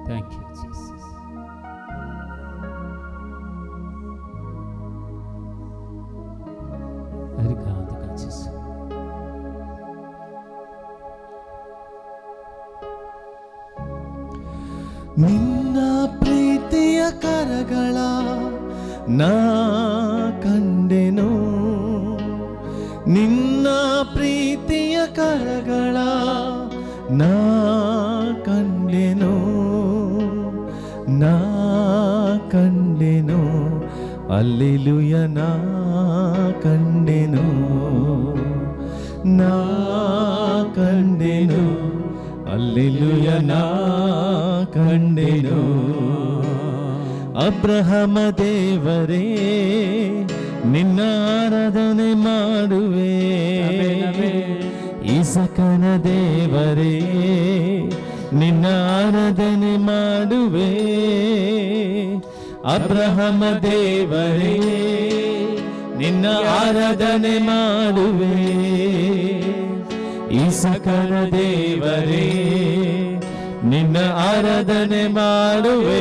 Thank you Jesus. Obrigado, Jesus. ನಿನ್ನ ಪ್ರೀತಿಯ ಕರಗಳ ನಾ ಕಂಡೆನು, ನಿನ್ನ ಪ್ರೀತಿಯ ಕರಗಳ ನಾ ಕಂಡೆನು, ನಾ ಕಂಡೆನು, ಅಲ್ಲೆಲೂಯ ನಾ ಕಂಡೆನು, ನಾ ಕಂಡೆನು, ಅಲ್ಲೆಲೂಯ ನಾ ಕಂಡೆನು. ಅಬ್ರಹಮ ದೇವರೇ ನಿನ್ನ ಆರಾಧನೆ ಮಾಡುವೆ, ಈಸಕನ ದೇವರೇ ನಿನ್ನ ಆರಾಧನೆ ಮಾಡುವೆ, ಅಬ್ರಹಮ ದೇವರೇ ನಿನ್ನ ಆರಾಧನೆ ಮಾಡುವೆ, ಈಸಕನ ದೇವರೇ ನಿನ್ನ ಆರಾಧನೆ ಮಾಡುವೆ.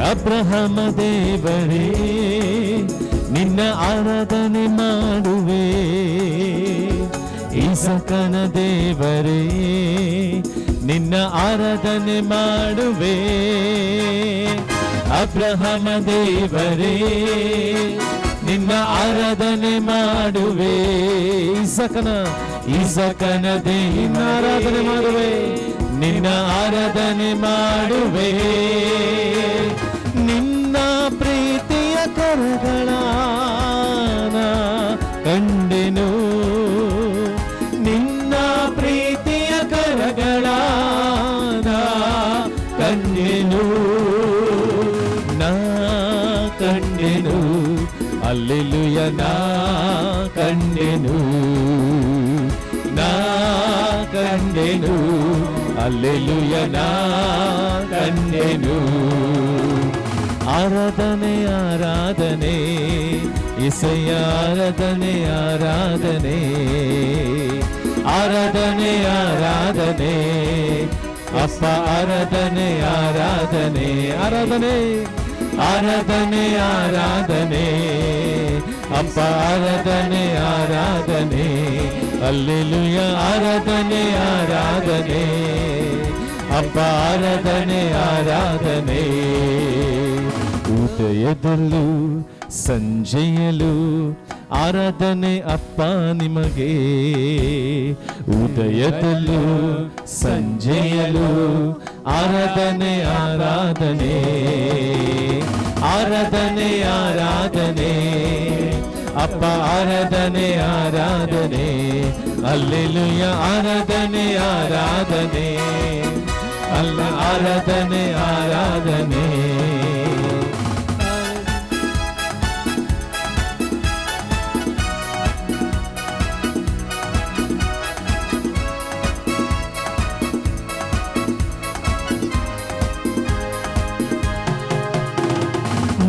ಅಬ್ರಹಮ ದೇವರೇ ನಿನ್ನ ಆರಾಧನೆ ಮಾಡುವೆ, ಈಸಕನ ದೇವರೇ ನಿನ್ನ ಆರಾಧನೆ ಮಾಡುವೆ, ಅಬ್ರಹಮ ದೇವರೇ ನಿನ್ನ ಆರಾಧನೆ ಮಾಡುವೆ, ಈಸಕನ ಈಸಕನ ದೇವ ಆರಾಧನೆ ಮಾಡುವೆ, ನಿನ್ನ ಆರಾಧನೆ ಮಾಡುವೆ, ನಿನ್ನ ಪ್ರೀತಿಯ ಕರಗಳ ಕಂಡೆನು, ನಿನ್ನ ಪ್ರೀತಿಯ ಕರಗಳ ಕಂಡೆನು, ನಾ ಕಂಡೆನು, ಅಲ್ಲೆಲೂಯ ನಾ ಕಂಡೆನು, ನಾ ಕಂಡೆನು, ಅಲ್ಲೆಲೂಯ ನಾ ಕಂಡೆನು. ಆರಾಧನೆ ಆರಾಧನೆ ಇಸಯ್ಯ ಆರಾಧನೆ ಆರಾಧನೆ ಆರಾಧನೆ ಆರಾಧನೆ ಅಪ್ಪ ಆರಾಧನೆ ಆರಾಧನೆ ಆರಾಧನೆ ಆರಾಧನೆ ಆರಾಧನೆ ಅಪ್ಪ ಆರಾಧನೆ ಆರಾಧನೆ ಅಲ್ಲೆಲೂಯ ಆರಾಧನೆ ಆರಾಧನೆ ಅಪ್ಪ ಆರಾಧನೆ ಆರಾಧನೆ. ಉದಯದಲ್ಲೂ ಸಂಜೆಯಲ್ಲೂ ಆರಾಧನೆ ಅಪ್ಪ ನಿಮಗೆ, ಉದಯದಲ್ಲೂ ಸಂಜೆಯಲ್ಲೂ ಆರಾಧನೆ ಆರಾಧನೆ ಆರಾಧನೆ ಆರಾಧನೆ ಅಪ್ಪ ಆರಾಧನೆ ಆರಾಧನೆ ಅಲ್ಲೆಲೂಯ ಆರಾಧನೆ ಆರಾಧನೆ ಅಲ್ಲ ಆರಾಧನೆ ಆರಾಧನೆ.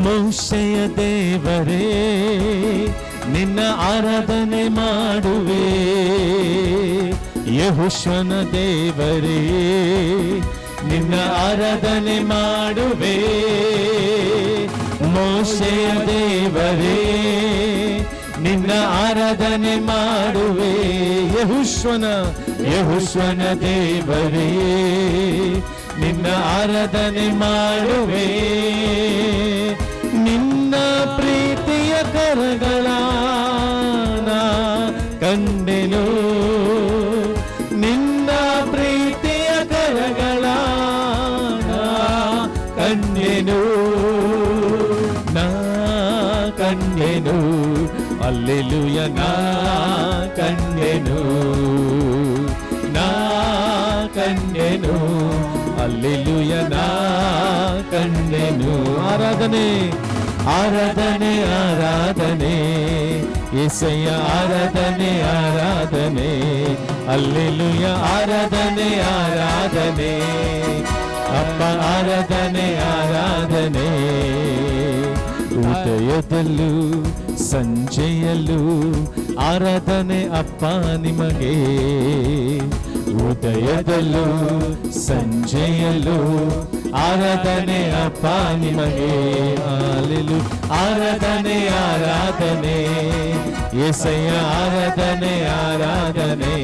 ಮೋಶೆಯ ದೇವರೇ ನಿನ್ನ ಆರಾಧನೆ ಮಾಡುವೆ, ಯೆಹೋಶುವನ ದೇವರೇ ನಿನ್ನ ಆರಾಧನೆ ಮಾಡುವೆ, ಮೋಶೆಯ ದೇವರೇ ನಿನ್ನ ಆರಾಧನೆ ಮಾಡುವೆ, ಯೆಹೋಶುವನ ಯೆಹೋಶುವನ ದೇವರೇ ನಿನ್ನ ಆರಾಧನೆ ಮಾಡುವೆ, ನಿನ್ನ ಪ್ರೀತಿಯ ಕರಗಳ ಕಂಡೆನು, ನಿನ್ನ ಪ್ರೀತಿಯ ಕರಗಳ ಕಂಡೆನು, ನಾ ಕಂಡೆನು, ಅಲ್ಲೆಲೂಯ ನಾ ಕಂಡೆನು, ನಾ ಕಂಡೆನು, ಅಲ್ಲೆಲೂಯ ನಾ ಕಂಡೆನು. ಆರಾಧನೆ ಆರಾಧನೆ ಆರಾಧನೆ ಯೇಸಯ್ಯ ಆರಾಧನೆ ಆರಾಧನೆ ಅಲ್ಲೆಲೂಯ ಆರಾಧನೆ ಆರಾಧನೆ ಅಪ್ಪ ಆರಾಧನೆ ಆರಾಧನೆ. ಉದಯದಲ್ಲೂ ಸಂಜೆಯಲ್ಲೂ ಆರಾಧನೆ ಅಪ್ಪ ನಿಮಗೆ. ಉದಯದಲ್ಲೂ ಸಂಜೆಯಲ್ಲೂ ಆರಾಧನೆ ಅಪ್ಪ ನಿಮಗೆ. ಹಾಲೆಲು ಆರಾಧನೆ ಆರಾಧನೆ ಯೇಸಯ್ಯ, ಆರಾಧನೆ ಆರಾಧನೆ,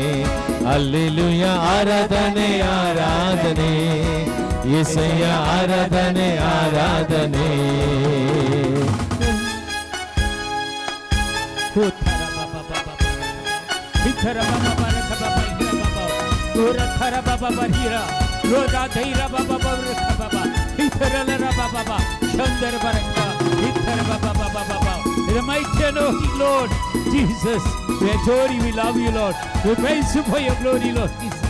ಅಲ್ಲೆಲುಯ ಆರಾಧನೆ ಆರಾಧನೆ ಯೇಸಯ್ಯ, ಆರಾಧನೆ ಆರಾಧನೆ. In the mighty anointing, Lord Jesus, we adore you, we love you, Lord. We praise you for your glory, Lord Jesus.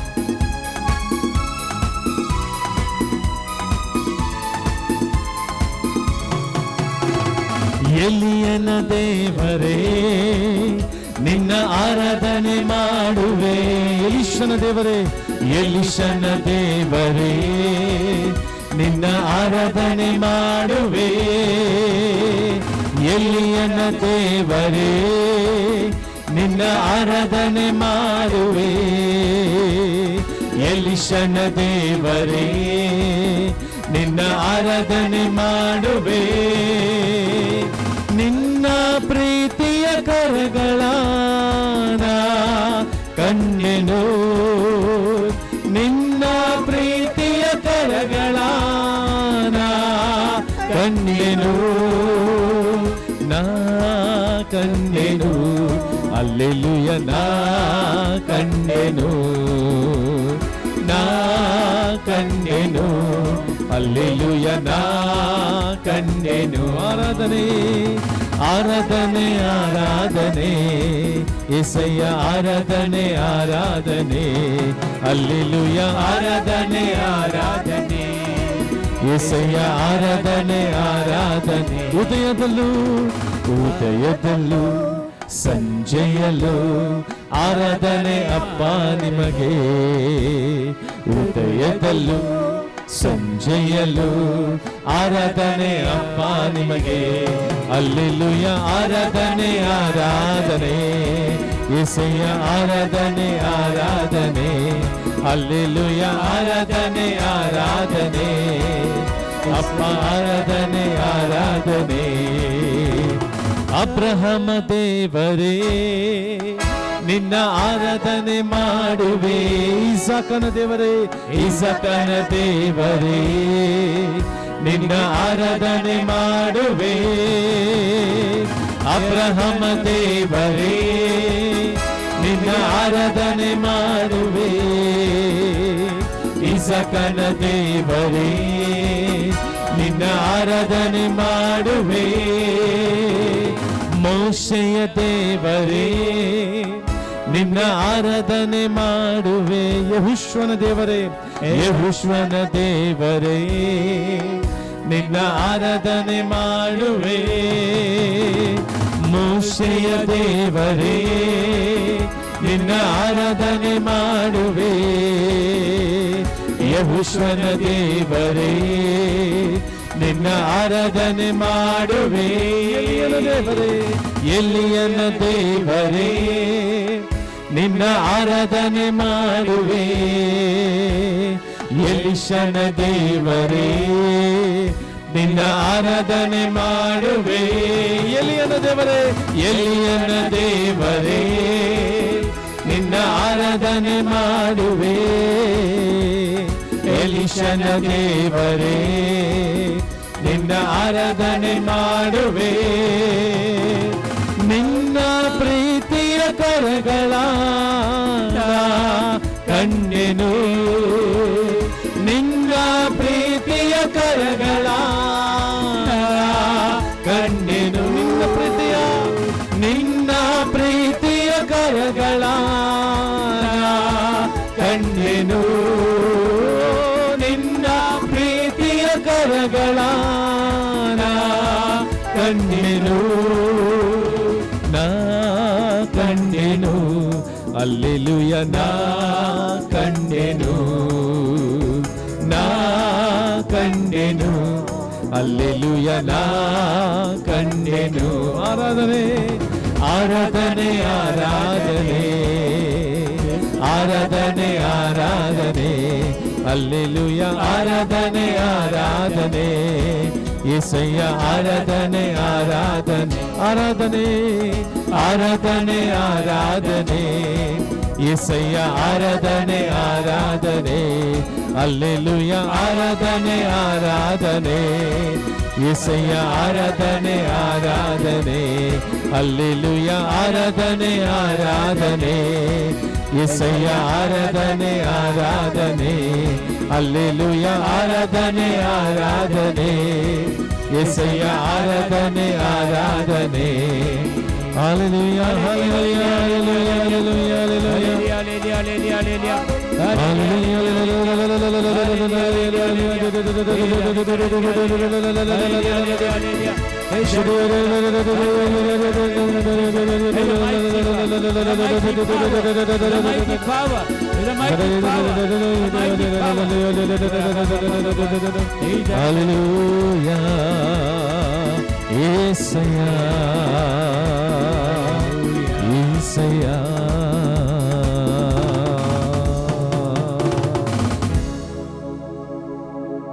ಎಲಿಯನ ದೇವರೇ ನಿನ್ನ ಆರಾಧನೆ ಮಾಡುವೆ. ಎಲಿಷನ ದೇವರೇ, ಎಲಿಷನ ದೇವರೇ ನಿನ್ನ ಆರಾಧನೆ ಮಾಡುವೆ. ಎಲಿಯನ ದೇವರೇ ನಿನ್ನ ಆರಾಧನೆ ಮಾಡುವೆ. ಎಲಿಷನ ದೇವರೇ ನಿನ್ನ ಆರಾಧನೆ ಮಾಡುವೆ. ನಿನ್ನ ಪ್ರೀತಿಯ ಕರಗಳ ಕಣ್ಣೆನು, ನಿನ್ನ ಪ್ರೀತಿಯ ಕರಗಳ ಕಣ್ಣೆನು, ನಾ ಕಣ್ಣೆನು, ಅಲ್ಲೆಲುಯ ನಾ ಕಣ್ಣೆನು, ನಾ ಕಣ್ಣೆನು, ಅಲ್ಲೆಲುಯ ನಾ ಕಣ್ಣೆನು. ಆರಾಧನೆ ಆರಾಧನೆ ಆರಾಧನೆ ಯೇಸಯ್ಯ, ಆರಾಧನೆ ಆರಾಧನೆ, ಅಲ್ಲೆಲುಯ ಆರಾಧನೆ ಆರಾಧನೆ ಯೇಸಯ್ಯ, ಆರಾಧನೆ ಆರಾಧನೆ. ಉದಯದಲ್ಲೂ ಉದಯದಲ್ಲೂ ಸಂಜೆಯಲ್ಲೂ ಆರಾಧನೆ ಅಪ್ಪ ನಿಮಗೆ. ಉದಯದಲ್ಲೂ ಸಂಜೆಯಲ್ಲೂ ಆರಾಧನೆ ಅಪ್ಪ ನಿಮಗೆ. ಅಲ್ಲೆಲುಯ ಆರಾಧನೆ ಆರಾಧನೆ ಯೇಸಯ್ಯ, ಆರಾಧನೆ ಆರಾಧನೆ, ಅಲ್ಲೆಲುಯ ಆರಾಧನೆ ಆರಾಧನೆ ಅಪ್ಪ, ಆರಾಧನೆ ಆರಾಧನೆ. ಅಬ್ರಹಾಮ ದೇವರೇ ನಿನ್ನ ಆರಾಧನೆ ಮಾಡುವೆ. ಇಸಾಕನ ದೇವರೇ, ಇಸಾಕನ ದೇವರೇ ನಿನ್ನ ಆರಾಧನೆ ಮಾಡುವೆ. ಅಬ್ರಹಾಮ ದೇವರೇ ನಿನ್ನ ಆರಾಧನೆ ಮಾಡುವೆ. ಇಸಾಕನ ದೇವರೇ ನಿನ್ನ ಆರಾಧನೆ ಮಾಡುವೆ. ಮೋಶೆಯ ದೇವರೇ ನಿನ್ನ ಆರಾಧನೆ ಮಾಡುವೆ. ಯೆಹೋಶುವನ ದೇವರೇ, ಯೆಹೋಶುವನ ದೇವರೇ ನಿನ್ನ ಆರಾಧನೆ ಮಾಡುವೆ. ಮೋಶೆಯ ದೇವರೇ ನಿನ್ನ ಆರಾಧನೆ ಮಾಡುವೆ. ಯೆಹೋಶುವನ ದೇವರೇ ನಿನ್ನ ಆರಾಧನೆ ಮಾಡುವೆ. ಎಲಿಯನ ದೇವರೇ, ಎಲಿಯನ ದೇವರೇ ನಿನ್ನ ಆರಾಧನೆ ಮಾಡುವೆ. ಎಲಿಷನ ದೇವರೇ ನಿನ್ನ ಆರಾಧನೆ ಮಾಡುವೆ. ಎಲಿಯನ ದೇವರೇ, ಎಲಿಯನ ದೇವರೇ ನಿನ್ನ ಆರಾಧನೆ ಮಾಡುವೆ. ಎಲಿಷನ ದೇವರೇ ನಿನ್ನ ಆರಾಧನೆ ಮಾಡುವೆ. ನಿನ್ನ ಪ್ರೀತಿಯ ಕರಗಳ ಕಣ್ಣೆನು, ನಿನ್ನ ಪ್ರೀತಿಯ ಕರಗಳ ಕಣ್ಣೆನು, ನಿನ್ನ ಪ್ರೀತಿಯ ನಿನ್ನ ಪ್ರೀತಿಯ ಕರಗಳ ಕಣ್ಣೆನು, ನಿನ್ನ ಪ್ರೀತಿಯ ಕರಗಳ ಕಣ್ಣೆನು, ನಾ ಕಣ್ಣೆನು, ಅಲ್ಲೆಲುಯ ನಾ ಕಣ್ಣೆನು, ನಾ ಕಂಡೆನು, ಅಲ್ಲೆಲುಯ ನಾ ಕಂಡೆನು. ಆರಾಧನೆ, ಆರಾಧನೆ, ಆರಾಧನೆ, ಆರಾಧನೆ, ಆರಾಧನೆ, ಅಲ್ಲೆಲುಯ. ಆರಾಧನೆ, ಆರಾಧನೆ, ಯೇಸಯ್ಯ. ಆರಾಧನೆ, ಆರಾಧನೆ, ಆರಾಧನೆ, ಆರಾಧನೆ, ಆರಾಧನೆ, ಯೇಸಯ್ಯ. ಆರಾಧನೆ, ಆರಾಧನೆ, ಅಲ್ಲೆಲುಯ. ಆರಾಧನೆ, ಆರಾಧನೆ, ಯೇಸಯ್ಯ. ಆರಾಧನೆ, ಆರಾಧನೆ, ಅಲ್ಲೆಲುಯ. ಆರಾಧನೆ, ಆರಾಧನೆ, ಯೇಸಯ್ಯ. ಆರಾಧನೆ, ಆರಾಧನೆ, ಅಲ್ಲೆಲುಯ. ಆರಾಧನೆ, ಆರಾಧನೆ, ಯೇಸಯ್ಯ. ಆರಾಧನೆ, ಆರಾಧನೆ. Hallelujah, hallelujah, hallelujah, hallelujah, hallelujah. Hallelujah, hallelujah, hallelujah. Hallelujah. The mighty power, the mighty power, the mighty power. Hallelujah, Yesayya, Yesayya.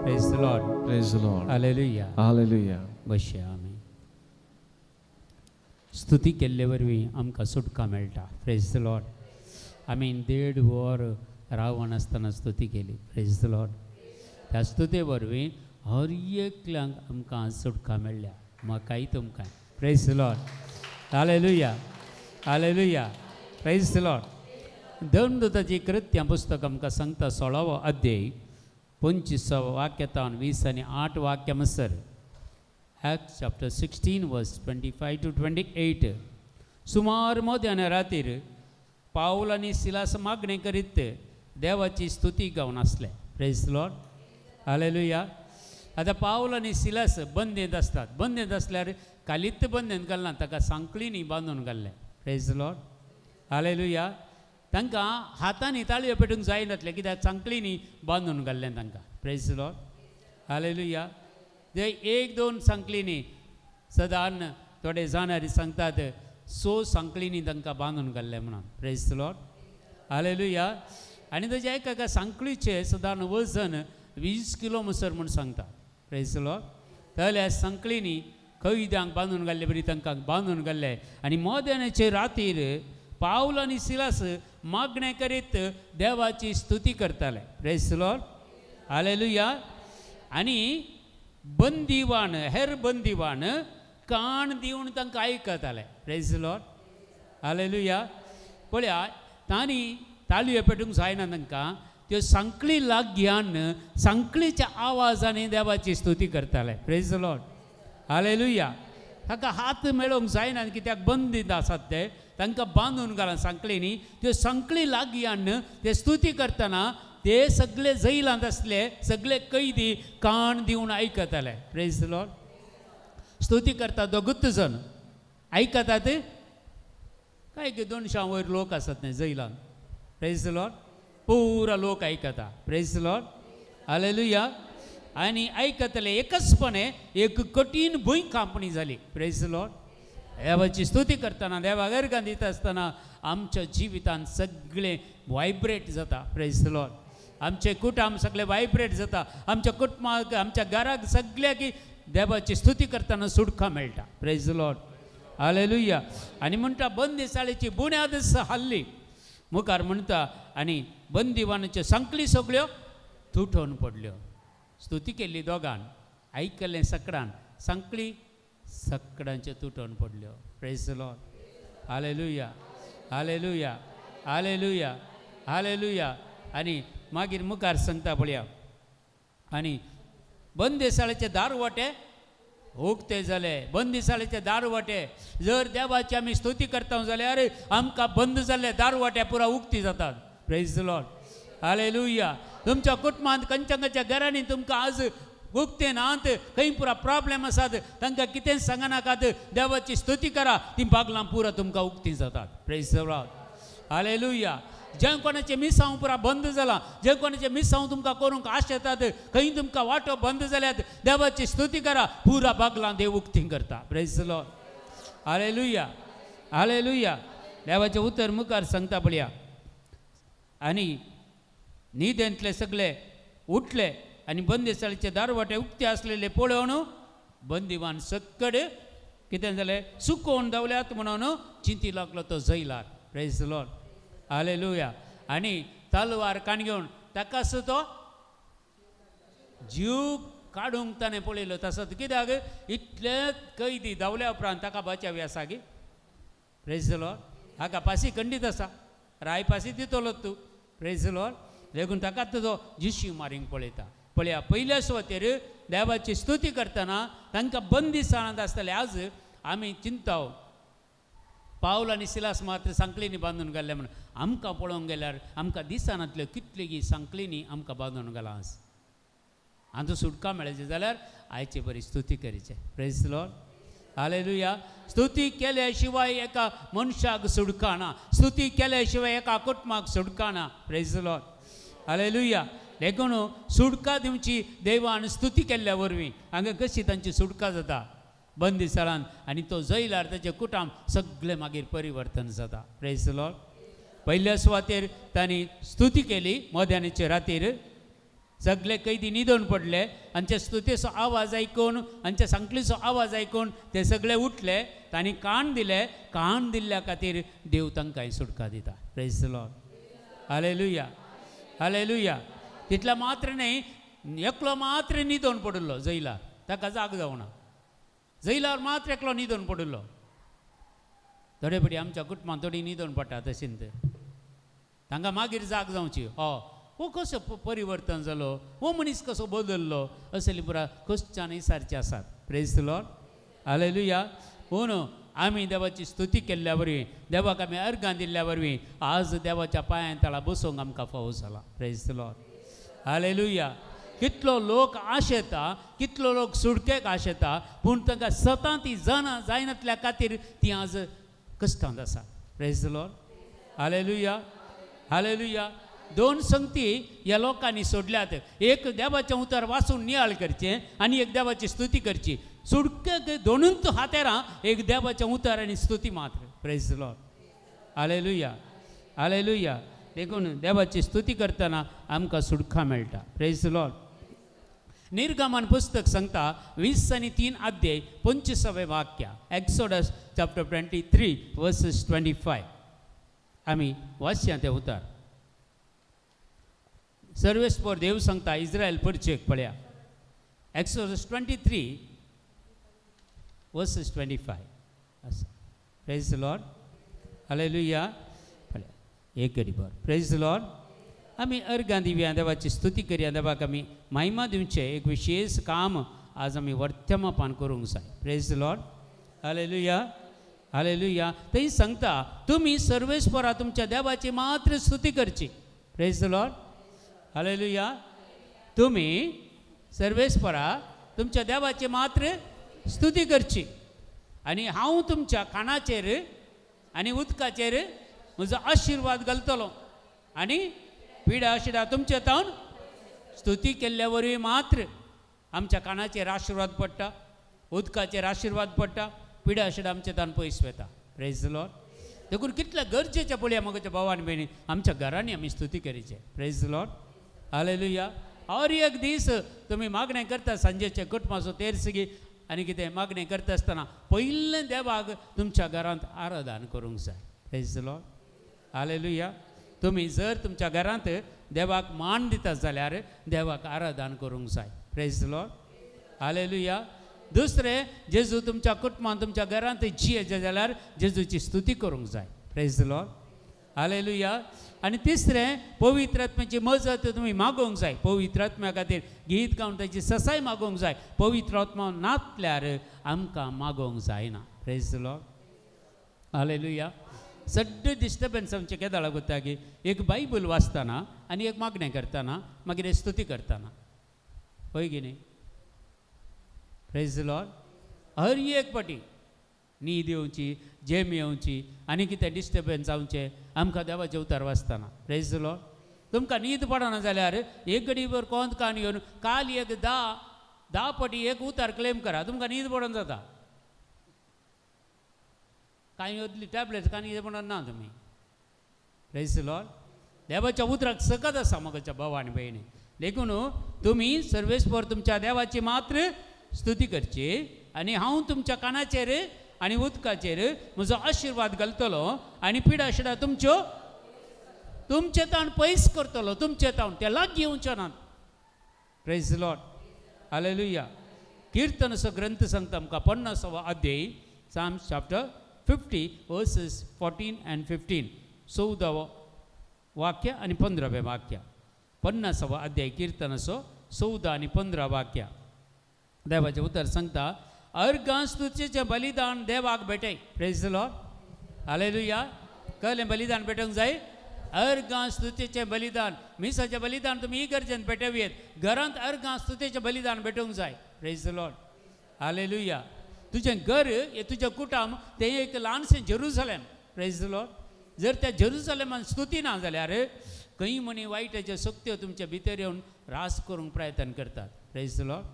Praise the Lord. Praise the Lord. Hallelujah. Hallelujah. बसया आमी. स्तुती केल्ले वरवीं आमकां सुटका मेळटा. प्रेज the Lord. आमी देड वर रावन आसतना स्तुती केली. प्रेज the Lord. त्या स्तुते वरवीं हर एकल्यांक आमकां सुटका मेळ्ळ्या, म्हाकाय तुमकां. Praise the Lord. Hallelujah, hallelujah. Praise the Lord. धर्मदूताची कृत्यां पुस्तक आमकां सांगता, 16वो अध्याय 25 वाक्यतावन 20 आनी 8 वाक्य मसर. Acts chapter 16 verse 25 to 28. सुमार मध्यान रातीर पावल आनी सिलास मागणें करीत देवाची स्तुती गावन आसले. Praise Lord. हालेलुया. आतां पावल आनी सिलास बंदेंत आसतात. बंदेंत आसल्यार कालीत बंदेंत घालना, ताका सांकळींनी बांदून घाल्लें. Praise Lord. हालेलुया. तांकां हातांनी ताळयो पेटूंक जायनातलें, कित्याक सांकळींनी बांदून घाल्लें तांकां. Praise Lord. हालेलुया. ते एक दोन सांकळींनी, सदान थोडे जाणारी सांगतात, स सांकळींनी तांकां बांदून घाल्लें म्हणून. Praise Lord. हालेलुया. आनी ताच्या एका एका सांकळीचें सदान वजन 20 किलो मसर म्हूण सांगता. प्रेज लॉर्ड. जाल्यार सांकळींनी कैद्यांक बांदून घाल्ले बरी तांकां बांदून घाल्ले आनी मोदेनाचे रातीर पावल आनी सिलास मागणें करीत देवाची स्तुती करताले. Praise Lord. हालेलुया. आनी बंदीवान, हेर बंदीवान कान दिवन तांकां आयकताले. Praise Lord. हालेलुया. पळया, तांणी ताळयो पेटूंक जायना तांकां, त्यो सांकळी लाग्यान सांकळीच्या आवाजांनी देवाची स्तुती करताले. Praise Lord. हालेलुया. ताका हात मेळोवंक जायना, कित्याक बंदीत आसात ते, तांकां बांदून घाला सांकळींनी. त्यो सांकळी लागयान ते स्तुती करतना ते सगळे जैलांत आसले सगळे कैदी कान दिवन आयकताले. प्रेज लॉर्ड. स्तुती करता दोगूच जण आयकतात. काय की 200 वयर लोक आसात न्ही जैलान. प्रेज लॉर्ड. पुरा लोक आयकता. Praise Lord. हालेलुया. आनी आयकतले, एकचपणे एक कठीण भूंय कांपणी जाली. Praise Lord. देवाची स्तुती करतना, देवाक अर्गां दिता आसतना आमच्या जिवितान सगळें वायब्रेट जाता. प्रेज लॉर्ड. आमचे कुटुंब सगळे वायब्रेट जाता. आमच्या कुटुंबाक, आमच्या घराक, सगळ्याक देवाची स्तुती करतना सुटका मेळटा. Praise Lord. हालेलुया. आनी म्हणटा, बंदीसाळेची बुन्याद हाल्ली. मुखार म्हणटा, आनी बंदीवानाच्यो सांकळी सगळ्यो तुटोवन पडल्यो. स्तुती केल्ली दोगान, आयकलें सकडान, सांकळी सकडांच्यो तुटोवन पडल्यो. Praise Lord. Hallelujah, hallelujah, hallelujah, hallelujah. आनी मागीर मुखार सांगता पळया, आनी बंदेसाळेचे दारवटे उक्ते जाले. बंदीसाळेचे दारवटे, जर देवाची आमी स्तुती करता जाल्यार आमकां बंद जाल्ले दारवाटे पुरा उक्ती जातात. Praise Lord. हालेलुया. तुमच्या कुटुंबांत, खंयच्या खंयच्या घरांनी तुमकां आज उक्ते नात, खंय पुरा प्रॉब्लेम आसात, तांकां कितेंच सांगनाकात. देवाची स्तुती करा, ती बागलां पुरा तुमकां उक्ती जातात. Praise Lord. हालेलुया. जें कोणाचें मिसांव पुरा बंद जालां, जें कोणाचें मिसांव तुमकां करूंक आशेतात, खंय तुमकां वाटो बंद जाल्यात, देवाची स्तुती करा, पुरा बागलां देव उक्ती करता. Praise the Lord. Hallelujah, hallelujah. देवाचें उतर मुखार सांगता पळया. आनी न्हिदेंतले सगळे उठले आनी बंदिसाळेचे दारवाटे उक्ते आसलेले पळोवन बंदिवान सक्कड कितें जालें, सुकोवन धांवल्यात म्हणून चिंती लागलो तो जैलार. Praise the Lord. Hallelujah. आनी तलवार काण घेवन ताकाच तो जीव काडूंक ताणें पळयलो तसोच, कित्याक इतले कैदी धांवल्या उपरांत ताका बचावी आसा गी. Praise the Lord. हाका पासी खंडीत आसा, राय पासी दितलो तूं. Praise the Lord. देखून ताका तो जिशी मारींक पळयता. पळया, पयल्या सुवातेर देवाची स्तुती करतना तांकां बंदिसाणांत आसतले. आज आमी चिंताव पावल आनी सिलास मात्र सांकळींनी बांदून घाल्ले म्हण, आमकां पळोवंक गेल्यार आमकां दिसनातल्यो कितल्योगी सांकळींनी आमकां बांदून घालां. आज आमचो सुटका मेळचे जाल्यार आयचे बरी स्तुती करचे. Praise the Lord. Hallelujah. स्तुती केल्या शिवाय एका मनशाक सुटका ना, स्तुती केल्या शिवाय एका कुटुंबाक सुटका ना. Praise the Lord. Hallelujah. देखून सुटका दिवची देवान स्तुती केल्ल्या वरवीं. हांगा कशी तांची सुटका जाता बंदिसाळान, आनी तो जैलार ताचें कुटुंब सगळें मागीर परिवर्तन जाता. Praise the Lord. पयल्या सुवातेर तांणी स्तुती केली. मध्यानीचे रातीर सगळे कैदी न्हिदून पडले. आमच्या स्तुतेचो आवाज आयकून, आमच्या सांकलीचो आवाज आयकून ते सगळे उठले. तांणी कान दिले. कान दिल्ल्या खातीर देव तांकां सुटका दिता. Praise the Lord. Hallelujah, hallelujah. तितले मात्र न्हय, एकलो मात्र न्हिदून पडिल्लो जैलार, ताका जाग जावना. जैलार मात्र एकलो न्हिदून पडिल्लो. थोडे फावटी आमच्या कुटुंबांत थोडी न्हिदून पडटा तशें, तांकां मागीर जाग जावची, हो हो कसो परिवर्तन जालो, हो मनीस कसो बदल्लो, असली पुरा क्वेश्चन सारचे आसात. Praise the Lord. Hallelujah. पूण आमी देवाची स्तुती केल्ल्या वरवीं, देवाक आमी अर्गां दिल्ल्या वरवीं आज देवाच्या पांयां तळा बसोवंक आमकां फावो जाला. Praise the Lord. Hallelujah. कितलो लोक आशेता, कितलो लोक सुडकेक आशेता, पूण तांकां सतां ती जाणा जायनातल्या खातीर ती आज कश्टांत आसा. Praise the Lord. Hallelujah, hallelujah. दोन संगती ह्या लोकांनी सोडल्यात. एक देवाचें उतर वाचून नियाळ करचें आनी एक देवाची स्तुती करची. सुडकेक दोनूच हातेरां, एक देवाचें उतर आनी स्तुती मात्र. Praise the Lord. Hallelujah, hallelujah. देखून देवाची स्तुती करतना आमकां सुटका मेळटा. Praise the Lord. निर्गमन पुस्तक सांगता 23 अध्याय 25 वाक्य, एक्सोडस चॅप्टर 23 वर्सेस 25. आमी वाचया तें उतर. सर्वेस्पर देव सांगता इस्रायल परचेक. पळया, एक्सोडस 23 वर्सेस 25 आसा. Praise the Lord. Hallelujah. पळया एक गडी बर. Praise the Lord. आमी अर्गां दिवया, देवाची स्तुती करया, देवाक आमी महिमा दिवचें एक विशेष काम आज आमी वर्तमापान करूंक जाय. Praise the Lord. Hallelujah, hallelujah. थंय सांगता तुमी सर्वेस्परा तुमच्या देवाची मात्र स्तुती करची. Praise the Lord. Hallelujah. तुमी सर्वेस्परा तुमच्या देवाची मात्र स्तुती करची आनी हांव तुमच्या खाणाचेर आनी उदकाचेर म्हजो आशिर्वाद घालतलो आनी पिडा शिडा तुमचे तावन स्तुती केल्ल्या वरवीं मात्र आमच्या कानाचेर आशिर्वाद पडटा, उदकाचेर आशिर्वाद पडटा, पिडा शिडा आमचे तावन पयस वता. Praise the Lord. देखून कितलें गरजेचें पळया म्हज्या भाव आनी भयणी, आमच्या घरांनी आमी स्तुती करचे. Praise the Lord. Hallelujah. हर एक दीस तुमी मागणें करता सांजेचें कुटुंबाचो तेरसगी आनी कितें मागणें करता आसतना पयलें देवाक तुमच्या घरांत आराधन करूंक जाय. Praise the Lord. Hallelujah. तुमी जर तुमच्या घरांत देवाक मान दिता जाल्यार देवाक आराधन करूंक जाय. Praise the Lord. Hallelujah. दुसरें, जेजू तुमच्या कुटुंबांत तुमच्या घरांत जियेचे जाल्यार जेजूची स्तुती करूंक जाय. Praise the Lord. Hallelujah. आनी तिसरें, पवित्र आत्म्याची मजत तुमी मागोवंक जाय. पवित्र आत्म्या खातीर गीत गावन ताची ससाय मागोवंक जाय. पवित्र आत्मा नातल्यार आमकां मागोवंक जायना. Praise the Lord. Hallelujah. सड्डे डिस्टर्बन्स आमचें केदाळा कोत्ता की एक बायबल वाचतना आनी एक मागणें करतना मागीर एक स्तुती करतना, हय की न्ही? Praise the Lord. हर एक पाटी न्हीद येवची, जेम येवची आनी कितें डिस्टर्बन्स जावचें आमकां देवाचें उतर वाचतना. प्रेज the Lord. तुमकां न्हीद पडना जाल्यार एक घडीभर कोंत कान येवन काल एक धा पटी एक उतार क्लेम करा, तुमकां न्हीद पडोन जाता. कांय येतली टॅबलेट्स कांय कितें म्हणून ना तुमी. प्रेज the Lord. देवाच्या उतराक सकत आसा म्हज्या भाव आनी भयणी. देखून तुमी सर्वेस्पर तुमच्या देवाची मात्र स्तुती करची आनी हांव तुमच्या कानाचेर आनी उदकाचेर म्हजो आशिर्वाद घालतलो आनी पिडा शिडा तुमच्यो तुमचे ताण पयस करतलो, तुमचे ताण ते लागीं येवचे नात. Praise the Lord. Hallelujah. किर्तनाचो ग्रंथ सांगता आमकां 50वो अध्याय, Psalms chapter 50 verses 14 and 15, 14वो वाक्य आनी 15वें वाक्य. 50वो अध्याय किर्तनाचो 14 आनी 15 वाक्य. देवाचें उतर सांगता अर्घां स्तुतीचें बलिदान देवाक भेटय. Praise the Lord. Hallelujah. कहलें बलिदान भेटोवंक जाय? अर्घां स्तुतीचें बलिदान, मिसाचें बलिदान तुमी इगर्जेन भेटोवयेत, घरांत अर्घां स्तुतीचें बलिदान भेटोवंक जाय. Praise the Lord. Hallelujah. तुजें घर हें तुजें कुटुंब तें एक ल्हानशें जेरुजलेम. Praise the Lord. जर त्या जेरुजलेमान स्तुती ना जाल्यार खंय म्हणी वायटाच्यो शक्त्यो तुमच्या भितर येवन रास करूंक प्रयत्न करतात. Praise the Lord.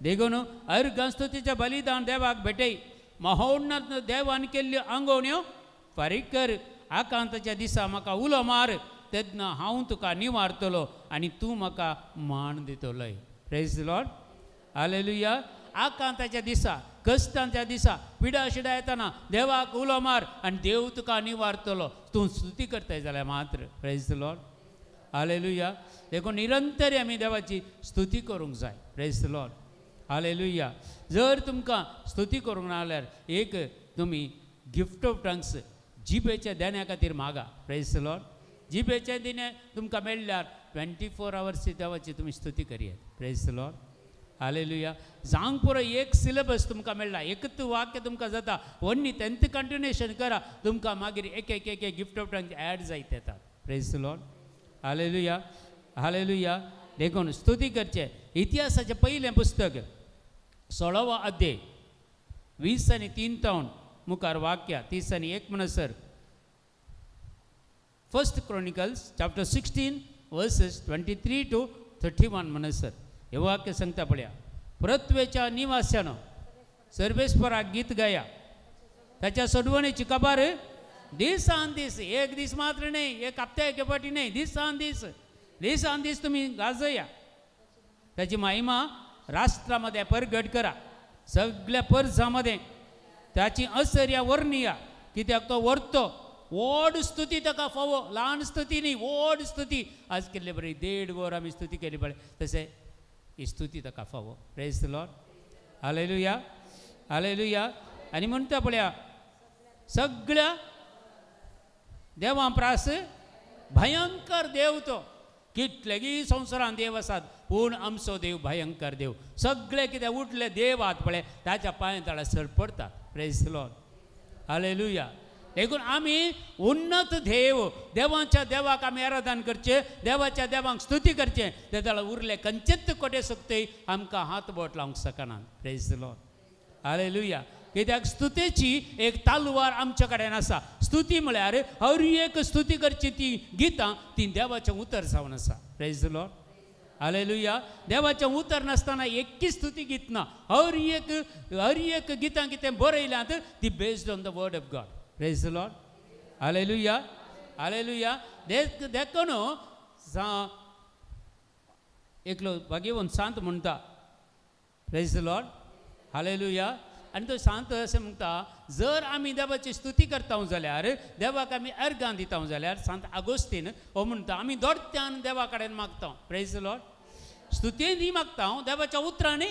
देखून अर्घां स्तुतीचें बलिदान देवाक भेटय. महोन्नत देवान केल्ल्यो आंगोवण्यो फारीक कर. आकांताच्या दिसा म्हाका उलो मार, तेन्ना हांव तुका निवारतलो आनी तूं म्हाका मान दितलोय. Praise the Lord. Hallelujah. आकांताच्या दिसा, कश्टांच्या दिसा, पिडा शिडा येतना देवाक उलो मार आनी देव तुका निवारतलो, तूं स्तुती करताय जाल्यार मात्र. Praise the Lord. Hallelujah. देखून निरंतर आमी देवाची स्तुती करूंक जाय. Praise the Lord. Hallelujah. जर तुमकां स्तुती करूंक ना जाल्यार एक तुमी गिफ्ट ऑफ टंग्स जिबेच्या देण्या खातीर मागा. Praise the Lord. जिबेचें दिणें तुमकां मेळ्ळ्यार 24 आवर्स देवाची तुमी स्तुती करयात. Praise the Lord. Hallelujah. जावंक पुरो एक सिलेबस तुमकां मेळ्ळा, एकच वाक्य तुमकां जाता, वन्नी तेंत कंटिन्युएशन करा, तुमकां मागीर एक एक एक गिफ्ट ऑफ टंग्स एड जायत येतात. Praise the Lord. Hallelujah. Hallelujah. देखून स्तुती करचें. इतिहासाचें पयलें पुस्तक 16वो अध्याय 20 आनी 3 तावन मुखार वाक्य 30 आनी 1 म्हणसर. First Chronicles chapter 16 verses 23 to 31 म्हणसर हे वाक्य सांगता पळया. पृथ्वेच्या निवास्यानो सर्वेस्पराक गीत गाया, ताच्या सोडवणेची खबर दिसान दीस, एक दीस मात्र न्हय, एक हप्त्या एके फावटी न्हय, दिसान दीस, दिसान दीस तुमी गाजया. ताची महिमा राष्ट्रामध्ये परगट करा, सगळ्या परजामध्ये ताची असर्या वर्णिया, कित्याक तो व्हरतो. व्हड स्तुती ताका फावो, ल्हान स्तुती न्ही, व्हड स्तुती. आज केल्ले बरी 1.5 वर आमी स्तुती केली पळय, तशें ही स्तुती ताका फावो. Praise the Lord. Hallelujah. Hallelujah. आनी म्हणटा पळया सगळ्या देवां प्रास भयंकर देव तो. कितलेगी संवसारान देव आसात, पूण आमचो देव भयंकर देव. सगळे कितें उठले देव आहात पळय ताच्या पांय तळा सर पडतात. Praise the Lord. Hallelujah. देखून आमी उन्नत देव, देवांच्या देवाक आमी आराधन करचें, देवाच्या देवांक स्तुती करचें. ते जाल्यार उरले खंयचेच कोटे सकतय आमकां हात बोट लावंक शकना. Praise the Lord. Hallelujah. कित्याक स्तुतेची एक तालवार आमच्या कडेन आसा. स्तुती म्हळ्यार हर एक स्तुती करची ती गितां ती देवाचें उतर जावन आसा. Praise the Lord. Hallelujah. देवाचें उतर नासतना एककी स्तुती गीत ना. हर एक गितां कितें बरयल्यांत ती based on the word of God. Praise the Lord. Hallelujah. Hallelujah. देखून एकलो भाग्यवंत सांत म्हणटा. Praise the Lord. Hallelujah. आनी तो सांत अशें म्हणटा, जर आमी देवाची स्तुती करता जाल्यार, देवाक आमी अर्गां दिता जाल्यार, सांत आगोस्तीन हो म्हणटा आमी दोडत्यान देवा कडेन मागता. Praise the Lord. स्तुतीन मागता, देवाच्या उतरांनी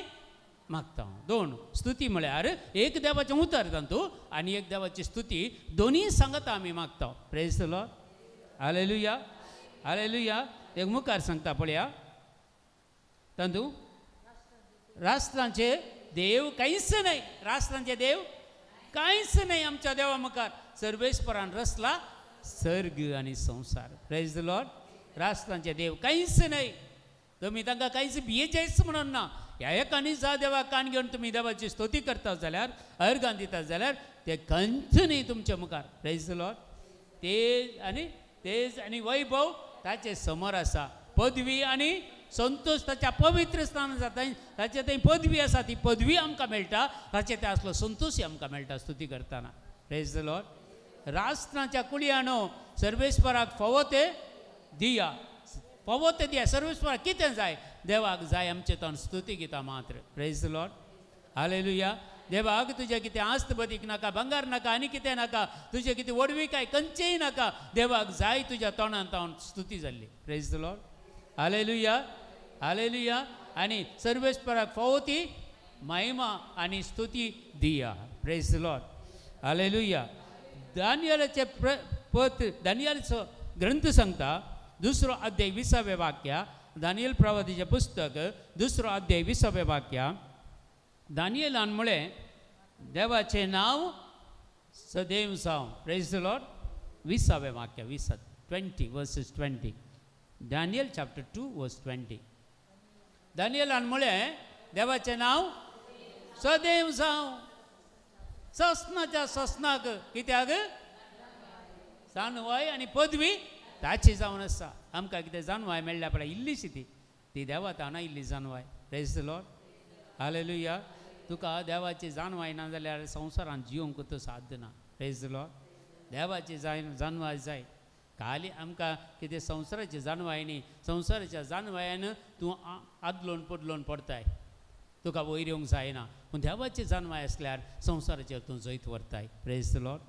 मागता. दोन स्तुती म्हळ्यार एक देवाचें उतर तातूंत आनी एक देवाची स्तुती, दोनूय सांगता आमी मागता. Praise the Lord. Hallelujah. Hallelujah. एक मुखार सांगता पळया तातूंत राष्ट्रांचे देव कांयच न्हय, राष्ट्रांचे देव कांयच न्हय आमच्या देवा मुखार. सर्वेस्परान रचला सर्ग आनी संवसार. Praise the Lord. राष्ट्रांचे देव कांयच न्हय, तुमी तांकां कांयच भियेचेच म्हणून ना. ह्या एका निजा देवाक कान घेवन तुमी देवाची स्तुती करता जाल्यार, अर्गां दिता जाल्यार ते खंयच न्ही तुमच्या मुखार. प्रेज the Lord. तेज आनी तेज आनी वैभव ताचे समोर आसा. पदवी आनी संतोश ताच्या पवित्र स्थान आसा. ताचे थंय पदवी आसा, ती पदवी आमकां मेळटा. ताचे ते आसलो संतोशय आमकां मेळटा स्तुती करतना. Praise the Lord. राष्ट्राच्या कुळयानो सर्वेस्पराक फावो ते दिया, फावो ते दिया. सर्वेस्पराक कितें जाय? देवाक जाय आमचें तोंड स्तुती गितां मात्र. Praise the Lord. Hallelujah. देवाक तुजें कितें आस्त बदीक नाका, भांगर नाका, आनी कितें नाका, तुजें कितें व्हडविकाय खंयचेंय नाका. देवाक जाय तुज्या तोंडान तावन स्तुती जाल्ली. Praise the Lord. Hallelujah. Hallelujah. आनी सर्वेस्पराक फावो ती महिमा आनी स्तुती दिया. Praise the Lord. Hallelujah. दानियलाचें पत्र, दानियलाचो ग्रंथ सांगता, दुसरो अध्याय 20वें वाक्य. दानियल प्रवादीचें पुस्तक दुसरो अध्याय 20वें वाक्य. दानियलान म्हळें, देवाचें नांव सदैव जावं. प्रेज the Lord. 20वें वाक्य, 20, 20 verses 20. Daniel chapter 2 verse 20. दानियलान म्हळें, देवाचें नांव सदैव जावं. ससनाच्या ससनाक कित्याक जानवाय आनी पदवी ताची जावन आसा. आमकां कितें जानवाय मेळ्ळ्या पळय इल्लीशी, ती ती देवा ताणा इल्ली जानवाय. Praise the Lord. Hallelujah. तुका देवाची जानवाय ना जाल्यार संवसारांत जिवंक तूं साध्य ना. Praise the Lord. देवाची जानवाय जाय. खाली आमकां कितें संवसाराची जानवाय न्ही, संवसाराच्या जानवायान तूं आदलोन पडलोन पडताय, तुका वयर येवंक जायना. पूण देवाची जानवाय आसल्यार संवसाराचेर तूं जैत व्हरताय. Praise the Lord.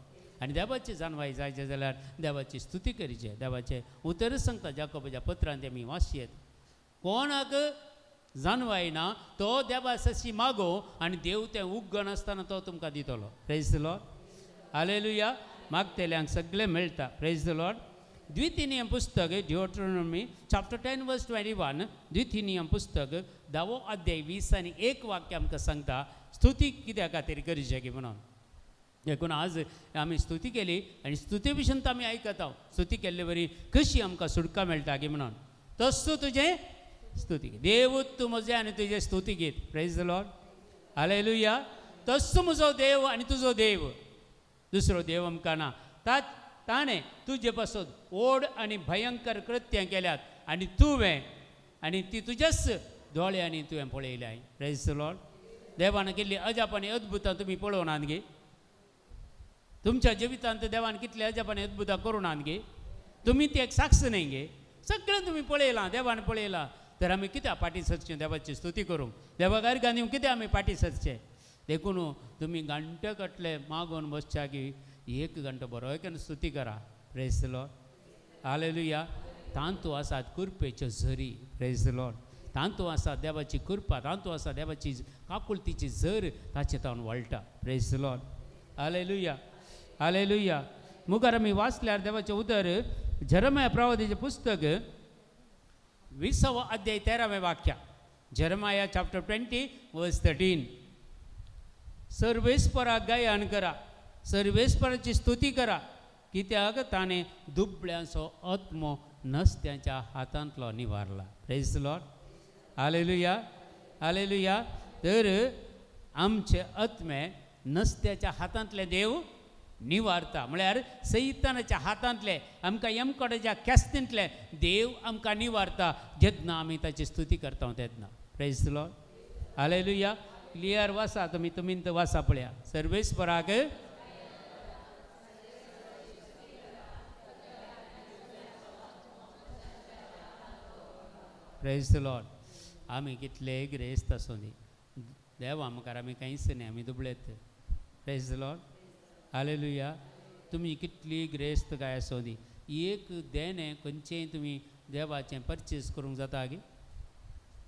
आनी देवाची जानवाय जायचे जाल्यार देवाची स्तुती करची. देवाचें उतरच सांगता जाकोबाच्या पत्रान, तें आमी वाचयेत, कोणाक जानवाय ना तो देवा सशी मागो आनी देव तें उगनासतना तो तुमकां दितलो. Praise the Lord. Hallelujah. मागतल्यांक सगळें मेळटा. Praise the Lord. द्वितीय नियम पुस्तक, ड्युट्रोनॉमी चॅप्टर 10 वर्स 21. द्वितीय नियम पुस्तक 10वो अध्याय 20 आनी 1 वाक्य आमकां सांगता स्तुती कित्या खातीर करचें की म्हणून. देखून आज आमी स्तुती केली आनी स्तुती भशेन तर आमी आयकता, स्तुती केल्ले वरी कशी आमकां सुटका मेळटा की म्हणून. तस्सो तुजें स्तुती, देव तूं म्हजें आनी तुजें स्तुती गीत. Praise the Lord. Hallelujah. तस्सो म्हजो देव आनी तुजो देव, दुसरो देव आमकां ना. ताणें तुजे पासत व्हड आनी भयंकर कृत्यां केल्यात आनी तुवें आनी ती तुज्याच दोळ्यांनी तुवें पळयल्याय. Praise the Lord. देवान केल्ली अजाप आनी अद्भुतां तुमी पळोवनात गे? तुमच्या जिवितांत देवान कितले अजाप आनी अद्भुतां करूं गे? तुमी ती एक साक्ष न्ही गे? सगळें तुमी पळयलां, देवान पळयलां. तर आमी कित्याक फाटीं सरचें देवाची स्तुती करूंक? देवाक अर्गां दिवंक कित्याक आमी फाटीं सरचें? देखून तुमी घंटे कटले मागून बसच्या की एक घंटो बरो केन्ना स्तुती करा. Praise the Lord. Hallelujah. तांतू आसात कृपेच्यो झरी. Praise the Lord. तांतू आसा देवाची कृपा, तांतू आसा देवाची काकुळतीची झर, ताचे तावन वळटा. Praise the Lord. Hallelujah. Hallelujah. मुखार आमी वाचल्यार देवाचें उतर, जेरमाया प्रवादीचें पुस्तक 20वो अध्याय 13वें वाक्य. Jeremiah chapter 20 verse 13. सर्वेस्पराक गायन करा, सर्वेस्पराची स्तुती करा, कित्याक ताणें दुबळ्यांचो आत्मो नस्त्यांच्या हातांतलो निवारला. Praise the Lord. Hallelujah. Hallelujah. तर आमचे आत्मे नस्त्याच्या हातांतले देव निवारता, म्हळ्यार सैतानाच्या हातांतले, आमकां यमकड्याच्या ख्यास्तींतले देव आमकां निवारता जेन्ना आमी ताची स्तुती करता तेन्ना. Praise the Lord. Hallelujah. Clear वाचा तुमी, तुमी तर वाचा पळया. सर्वेस्पराक praise the Lord. आमी कितले गिरेस्त आसूं दी, देवा मुखार आमी कांयच न्ही, आमी दुबळेत. Praise the Lord. Hallelujah. तुमी कितली गिरेस्त काय आसूं दी, एक देणें खंयचेंय तुमी देवाचें परचेस करूंक जाता गी?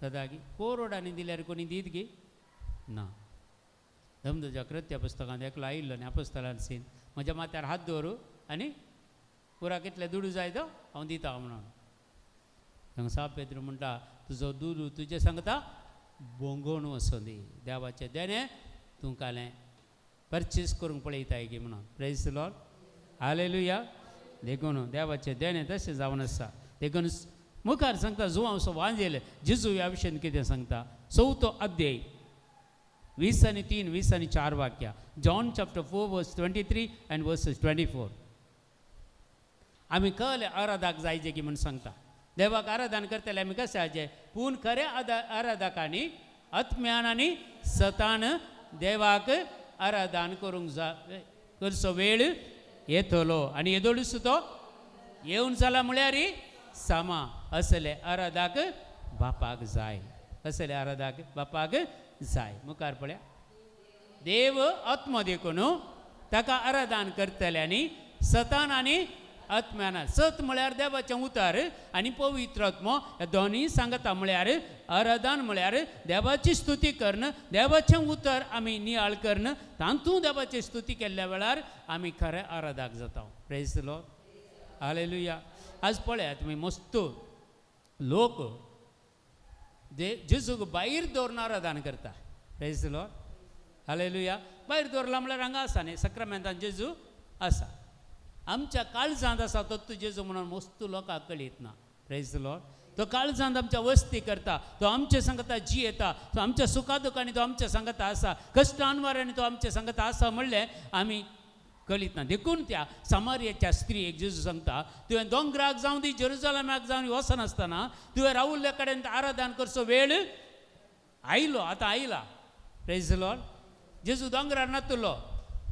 जाता गी? कोरोडांनी दिल्यार कोणी दीत गी? ना. धमदोच्या कृत्य पुस्तकांत एकलो आयिल्लो न्ही आपोस्तलान सीन, म्हज्या माथ्यार हात दवरू आनी पुरा कितले दुडू जाय तो हांव दिता म्हणून. हांगा साब पेद्रू म्हणटा, तुजो दुडू तुजें सांगता बोंगोवन वचूं दी, देवाचें देणें तूं कालें परचेस करूंक पळयताय गी म्हणून. Praise the Lord. Hallelujah. देखून देवाचें देणें तशें जावन आसा. देखून मुखार सांगता जुवांव वांजेल जेजू ह्या विशयान कितें सांगता. चवथो अध्याय 23 24 वाक्या, John chapter 4 verse 23 and verses 24. आमी कळ्ळे आराधाक जायचे की म्हूण सांगता. देवाक आराधन करतले आमी कशें जायचे, पूण खरे आराधकांनी आत्म्यान आनी सतान देवाक आराधन करूंक जाय करचो वेळ येतलो आनी येदोळूच तो येवन जाला म्हळ्यार सामा. असले आराधाक बापाक जाय, असले आराधाक बापाक जाय. मुखार पळया, देव आत्मो देखून ताका आराधन करतले आनी सतान आनी आत्म्यान. सत म्हळ्यार देवाचें उतर आनी पवित्र आत्मो ह्या दोनूय सांगता. म्हळ्यार आराधन म्हळ्यार देवाची स्तुती करून देवाचें उतर आमी नियाळ करून तातूंत देवाची स्तुती केल्ल्या वेळार आमी खरें आराधाक जाता. Praise the Lord, hallelujah. आज पळयात तुमी मस्त लोक जेजूक भायर दवरून आराधन करता. Praise the Lord, hallelujah. भायर दवरला म्हळ्यार हांगा आसा न्ही, सक्रामेंतान जेजू आसा, आमच्या काळजांत आसा तो तूं जेजू म्हणून मस्त लोकांक कळीत ना. Praise the Lord. तो काळजांत आमच्या वस्ती करता, तो आमच्या सांगता जियेता, तो आमच्या सुखा दुखांनी तो आमच्या सांगता आसा, कश्टान तो आमच्या सांगता आसा म्हणलें आमी कळीत ना. देखून त्या समारियाच्या स्त्रियेक जेजू सांगता, तुवें दोंगराक जावं दी जेरुजलमाक जावं दी वचनासतना तुवें रावुल्ल्या कडेन आराधन करचो वेळ आयलो, आतां आयला. Praise the Lord. जेजू दोंगरार नातलो,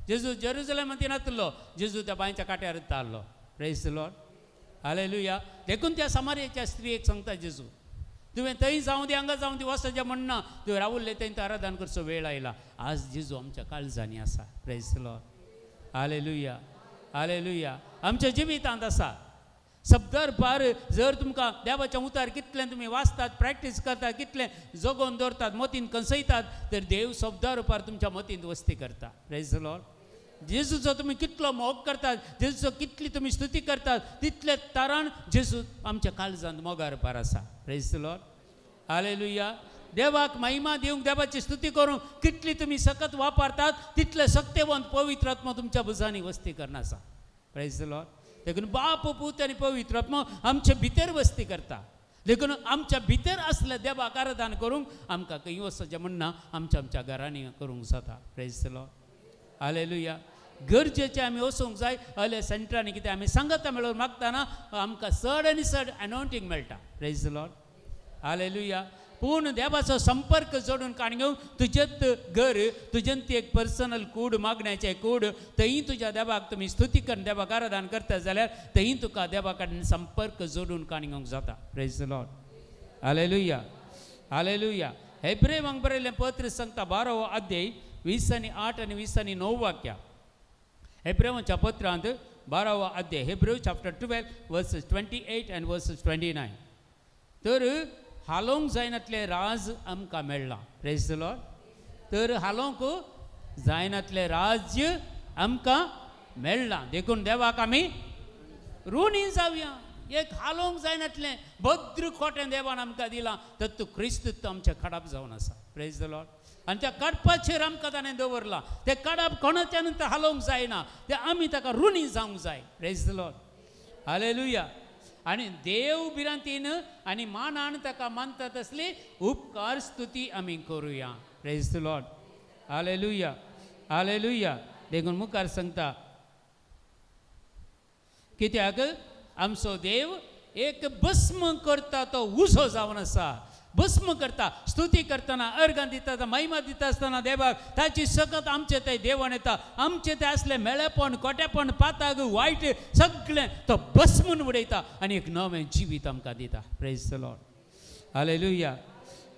जेजू जेरुजलमांत नातलो, जेजू त्या बांयच्या काट्यार तारलो. Praise the Lord, hallelujah. देखून त्या समारियाच्या स्त्रियेक सांगता जेजू, तुवें थंय जावं दी हांगा जावं दी वचचें म्हणना, तुवें रावुल्ले थंय आराधन करचो वेळ आयला. आज जेजू आमच्या काळजांनी आसा. Praise the Lord, hallelujah, hallelujah. आमच्या जिवितांत आसा. शब्दार पार जर तुमकां देवाचें उतार कितलें तुमी वाचतात, प्रॅक्टीस करतात, कितलें जगोवन दवरतात, मतींत कंसयतात, तर देव शब्दार पार तुमच्या मतींत वस्ती करता. Praise the Lord. जेजूचो तुमी कितलो मोग करतात, जेजूचो कितली तुमी स्तुती करतात, तितले तारान जेजू आमच्या काळजांत मोगार पार आसा. Praise the Lord, hallelujah. देवाक महिमा दिवंक, देवाची स्तुती करूंक कितली तुमी सकत वापरतात, तितले सक्तेवंत पवित्र आत्मा तुमच्या भुजांनी वस्ती करना आसा. Praise the Lord. देखून बाप पूत आनी पवित्र आत्मा आमचे भितर वस्ती करता. देखून आमच्या भितर आसल्या देवाक आराधन करूंक आमकां खंय वचचें म्हणना, आमच्या आमच्या घरांनी करूंक जाता. Praise the Lord, hallelujah. गरजेचें आमी वचूंक जाय अले सेंटरांनी, कितें आमी सांगता मेळोवन मागतना आमकां चड आनी चड अनॉयंटींग मेळटा. Praise the Lord, hallelujah. पूण देवाचो संपर्क जोडून काण घेवन तुजेंत घर, तुजेंत ती एक पर्सनल कूड, मागण्याचें कूड, थंय तुज्या देवाक तुमी स्तुती करून देवाक आराधन करता जाल्यार थंय तुका देवा कडेन संपर्क जोडून काण घेवंक जाता. Praise the Lord, hallelujah, hallelujah. हेब्रेवांक बरयल्लें पत्र सांगता 12 अध्याय 28 आनी 29 वाक्या. हेब्रेवांच्या पत्रांत 12 अध्याय, Hebrew chapter 12 verses 28 and verses 29. तर हालोवंक जायनातलें राज आमकां मेळ्ळां. Praise the Lord. तर हालोवंक जायनातलें राज्य आमकां मेळ्ळां, देखून देवाक आमी ऋणी जावया. एक हालोवंक जायनातलें भद्र कोटें देवान आमकां दिलां, तर तूं क्रिस्त आमचें खडाप जावन आसा. Praise the Lord. आनी त्या काडपाचेर आमकां ताणें दवरलां, तें काडप कोणाच्यान तें हालोवंक जायना, तें आमी ताका ऋणी जावंक जाय. Praise the Lord, hallelujah. आनी देव भिरांतीन आनी मानान ताका मानता तसली उपकार स्तुती आमी करुया. Praise the Lord, hallelujah, hallelujah. देखून मुखार सांगता, कित्याक आमचो देव एक भस्म करता तो उजो जावन आसा. भस्म करता, स्तुती करतना, अर्गां दिता, महिमा दिता आसतना देवाक ताची सकत आमचे ते देवान येता. आमचे ते आसले मेळेपण, कोटेपण, पाताग, वायट सगळें तो भस्मून उडयता आनी एक नवें जिवीत आमकां दिता. Praise the Lord, hallelujah,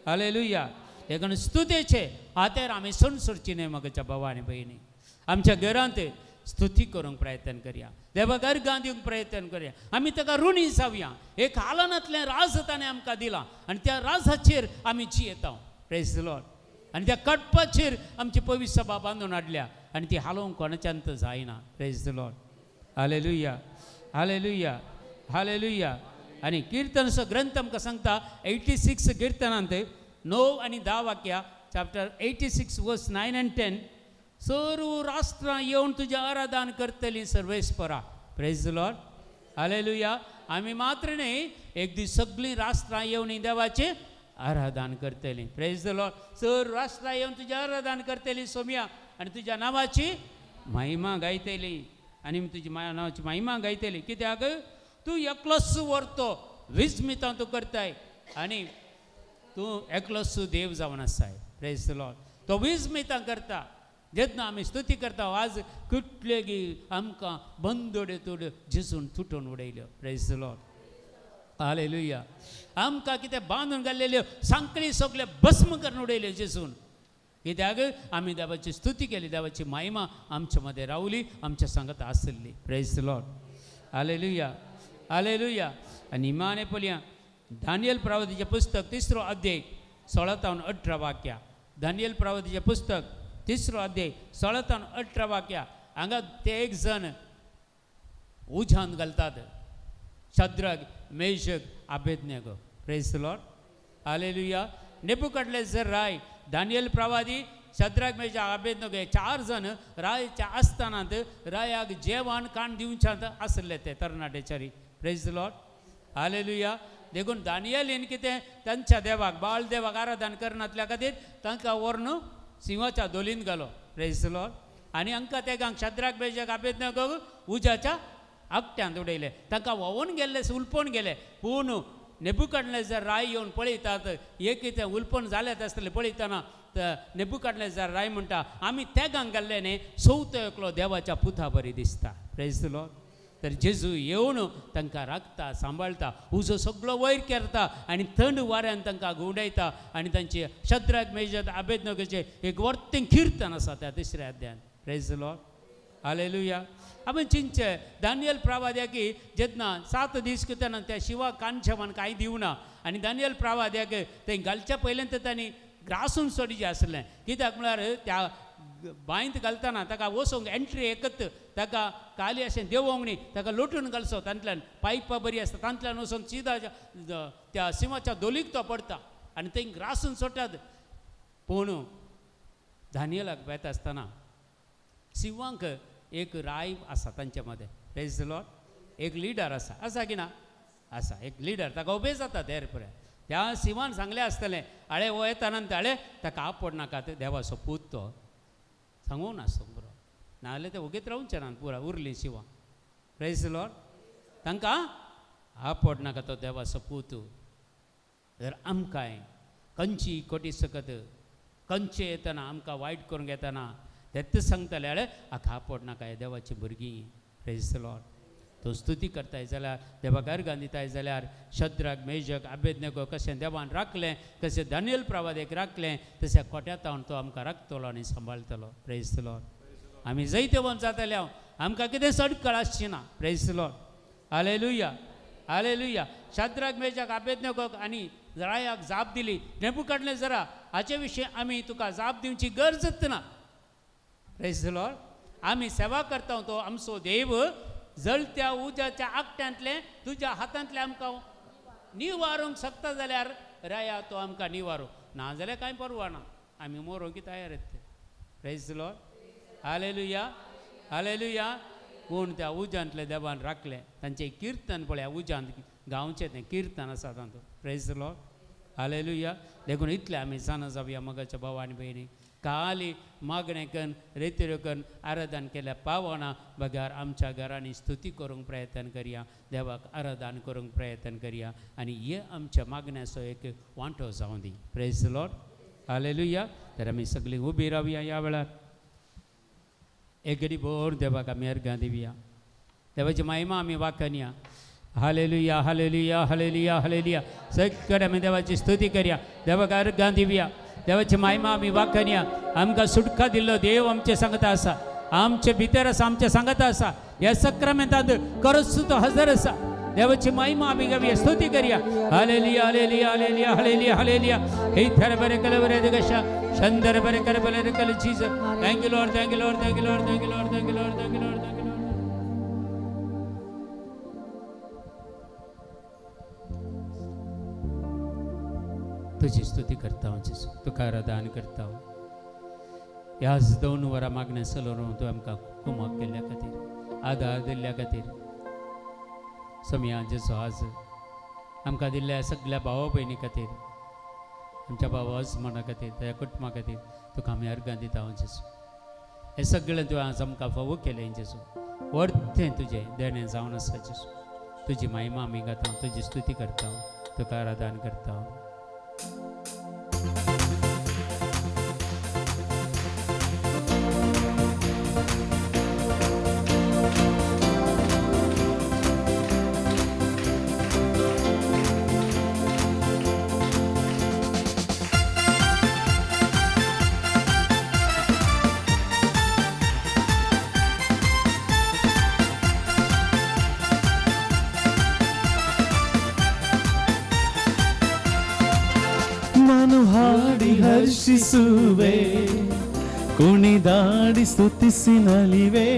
hallelujah. देखून स्तुतेचे हातेर आमी सणसरची न्हय म्हज्या भावा आनी भयणी. आमच्या घरांत स्तुती करूंक प्रयत्न करया, देवाक अर्गां दिवंक प्रयत्न करया, आमी ताका ऋणी जावया. एक हालनांतलें राज ताणें आमकां दिलां आनी त्या राजाचेर आमी जियेता. Praise the Lord. आनी त्या कडपाचेर आमची पवित्र सभा बांदून हाडल्या आनी ती हालोवंक कोणाच्यान तर जायना. Praise the Lord, hallelujah, hallelujah, hallelujah. आनी किर्तनचो ग्रंथ आमकां सांगता 86 किर्तनांत 9 आनी 10 वाक्या, chapter 86 verse 9 and 10, सर्व राष्ट्रां येवन तुजें आराधन करतलीं सर्वेस्परा. Praise the Lord. हालेलुया. आमी मात्र न्ही, एक दीस सगळीं राष्ट्रां येवन देवाचें आराधन करतलीं. Praise the Lord. चड राष्ट्रां येवन तुजें आराधन करतलीं सोम्या, आनी तुज्या नांवाची महिमा गायतली, आनी तुजी नांवाची महिमा गायतली. कित्याक तूं एकलोच व्हरतो विस्मितां तूं करताय, आनी तूं एकलोच देव जावन आसाय. Praise the Lord. तो विस्मितां करता. जेन्ना आमी स्तुती करता, आज कितलेगी आमकां बंदोड्यो तुड्यो जेजून तुटून उडयल्यो. Praise the Lord. Hallelujah. आमकां कितें बांदून घाल्लेल्यो सांकळी सगळे भस्म करून उडयल्यो जेजून. कित्याक आमी देवाची स्तुती केली, देवाची महिमा आमच्या मदें रावली, आमच्या सांगत आसली. Praise the Lord. Hallelujah. Hallelujah. आनी इमाने पळया दानियल प्रवादीचें पुस्तक 3 अध्याय 16 तावन 18 वाक्या. दानियल प्रवादीचें पुस्तक 3 अध्याय 16 तावन 18 वाक्या. हांगा ते एक जण उज्यांत घालतात, Shadrach Meshach Abednego. Praise the Lord. Hallelujah. Nebuchadnezzar Rai, Daniel प्रवादी, शद्रक मेशक आबेदनेगो हे 4 जण रायाच्या आस्थानांत रायाक जेवण काण दिवच्यांत आसले ते तरणाटेचारी. Praise the Lord. Hallelujah. देखून दानियलीन कितें तांच्या देवाक बाळ देवाक आराधन करनातल्या खातीर तांकां व्हरून सिंहाच्या दोलीन घालो. Praise the Lord. आनी हांकां तेगांक शद्रक मेशक आबेदनेगो उज्याच्या आगट्यांत उडयले. तांकां व्होंवून गेल्ले, उलपोवन गेले. पूण नेबुकडनेझर राय येवन पळयतात, एक कितें उलपोवन जाल्यात आसतलें पळयतना नेबुकडनेझर राय म्हणटा, आमी तेगांक घाल्ले न्ही, चवथो एकलो देवाच्या पुता बरी दिसता. Praise the Lord. तर जेजू येवन तांकां राखता, सांबाळटा, उजो सगळो वयर करता आनी थंड वाऱ्यान तांकां घुंवडायता. आनी तांचे शद्रक मेशक आबेदनेगोचें एक वर्तें किर्तन आसा त्या 3 अध्यायान. Praise the Lord. Hallelujah. आमी चिंतचें दानियल प्रवाद्याक जेन्ना 7 दीस कितें त्या शिवा कानशेवान कांय दिवना, आनी दानियल प्रवाद्याक थंय घालच्या पयल्यान तर तांणी ग्रासून सोडीचें आसलें. कित्याक म्हळ्यार त्या बांयत घालतना ताका वचोंक एंट्री एकत ताका काली अशें देंवोंक न्ही, ताका लोटून घालचो, तांतल्यान पायपां बरी आसता, तांतल्यान वचोन सिदा त्या सिंहाच्या दोलीक तो पडटा आनी थंय ग्रासून सोडटात. पूण दानियलाक वेता आसतना सिंहांक एक राय आसा तांच्या मदें. Praise the Lord. एक लिडर आसा, आसा की ना? आसा एक लिडर, ताका उबे जाता देर पर्यंत. त्या सिंहान सांगलें आसतलें, आळे हो येता नंतर आळे ताका आपड नाका, देवाचो पूत तो सांगूंक नासतो बरो, नाजाल्यार ते ओगीत रावचे ना, पुरा उरली शिंवां. Praise the Lord. तांकां आपड नाका, तो देवाचो पूत. जर आमकांय कंची कोटी सकत कंचे येतना आमकां वायट करूंक येतना तेच सांगतले, आळे हाका आपड नाका, हे देवाची भुरगीं. Praise the Lord. तो स्तुती करताय जाल्यार, देवाक अर्गां दिताय जाल्यार, शद्रक मेशक आबेदनेगो कशें देवान राखलें, कशें दानियल प्रवादेक राखलें, तशें कोट्यातावन तो आमकां राखतलो आनी सांबाळटलो. Praise the Lord. आमी जैतवंत जातले, हांव आमकां कितें सडकळ आसची ना. Praise the Lord. Hallelujah. Hallelujah. Shadrach Meshach आबेदनेगोक आनी रायाक जाप दिली, नेबुकडनेझरा हाचे विशीं आमी तुका जाप दिवची गरजच ना. Praise the Lord. आमी सेवा करता तो आमचो देव जळत्या उज्याच्या आगट्यांतलें तुज्या हातांतलें आमकां निवारूंक शकता जाल्यार राया तो आमकां निवारू, ना जाल्यार कांय परवा ना, आमी मोरोंक तयार येता. Praise the Lord. Hallelujah. Hallelujah. पूण त्या उज्यांतलें देवान राखलें. तांचें किर्तन पळया, उज्यांत गांवचें तें किर्तन आसा तातूंत. Praise the Lord. Hallelujah. देखून इतलें आमी जाणा जावया मगाच्या भाव आनी भयणी, काली मागणें कन्न रेतिऱ्यो कन्न आराधन केल्यार पावना बगर आमच्या घरांनी स्तुती करूंक प्रयत्न करया, देवाक आराधन करूंक प्रयत्न करया, आनी हे आमच्या मागण्याचो एक वांटो जावं दी. Praise the Lord. Hallelujah. तर आमी सगळीं उबी रावया ह्या वेळार, एक घडी भर देवाक आमी अर्गां दिवया, देवाची महिमा आमी वाखणया. हालेलुया. हालेलुया. हालेलुया. हालेलुया. सगळे आमी देवाची स्तुती करया, देवाक अर्गां दिवया, देवाची महिमा आमी वाखणया. आमकां सुटका दिल्लो देव आमचे सांगता आसा, आमचे भितर आसा, आमचे सांगता आसा, ह्या सक्रामेंतांत करच तो हजर आसा. देवाची महिमा आमी गावया, स्तुती करया. Hallelujah. Hallelujah. Hallelujah. Hallelujah. Hallelujah. हे थर बरे कल बरे कशा शंदर बरे कर बरे कल Jesus. Thank you Lord. Thank you Lord. Thank you Lord. Thank you Lord. Thank you Lord. Thank you Lord. Thank you Lord. तुझी स्तुती करता हांव जेजू, तुका आराधन करता हांव. ह्याच 2 वरां मागणें सलोन तूं आमकां कुमक केल्ल्या खातीर, आदार दिल्ल्या खातीर. सोमया जेजू आज आमकां दिल्ल्या सगल्या भावा भयणी खातीर, आमच्या भाव अजमाना खातीर, त्या कुटुंबा खातीर तुका आमी अर्गां दिता जेजू. हें सगळें तुवें आज आमकां फावो केलें जेजू. वर्तें तुजें देणें जावन आसा जेजू. तुजी महिमा आमी गाता, तुजी स्तुती करता, तुका आराधन करता. ನಾನು ಹಾಡಿ ಹರ್ಷಿಸುವೆ, ಕುಣಿದಾಡಿ ಸ್ತುತಿಸಿ ನಲಿವೆ.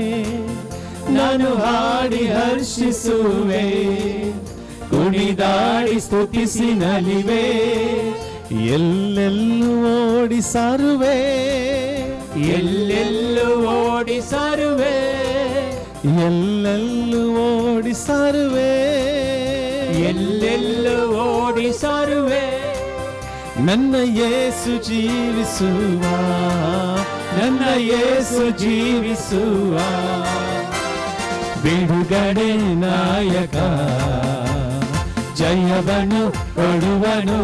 ನಾನು ಹಾಡಿ ಹರ್ಷಿಸುವೆ, ಕುಣಿದಾಡಿ ಸ್ತುತಿಸಿ ನಲಿವೆ. ಎಲ್ಲೆಲ್ಲೂ ಓಡಿ ಸಾರುವೆ, ಎಲ್ಲೆಲ್ಲೂ ಓಡಿ ಸಾರುವೆ, ಎಲ್ಲೆಲ್ಲೂ ಓಡಿ ಸಾರುವೆ, ಎಲ್ಲೆಲ್ಲೂ ಓಡಿ ಸಾರುವೆ. ನನ್ನ ಯೇಸು ಜೀವಿಸುವ, ನನ್ನ ಯೇಸು ಜೀವಿಸುವ, ಬಿಡುಗಡೆ ನಾಯಕ ಜಯವನು ಕೊಡುವನು,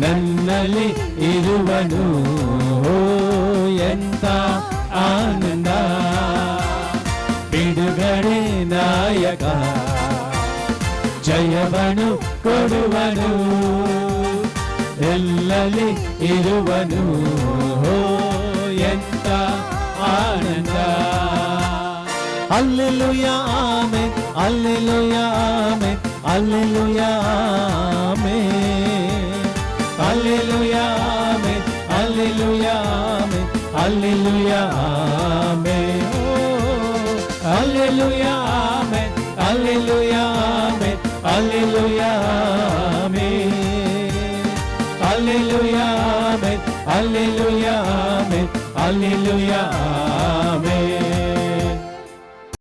ನನ್ನಲ್ಲಿ ಇರುವನು. ಎಂತ ಆನಂದ, ಬಿಡುಗಡೆ ನಾಯಕ ಜಯವನು ಕೊಡುವನು, ಎಲ್ಲಲ್ಲಿ ಇರುವನು. ಎಂತ ಆನಂದ. Alleluia amen, alleluia amen, alleluia amen, alleluia amen, alleluia amen, alleluia amen, alleluia amen, alleluia amen, alleluia amen, alleluia amen, alleluia amen, alleluia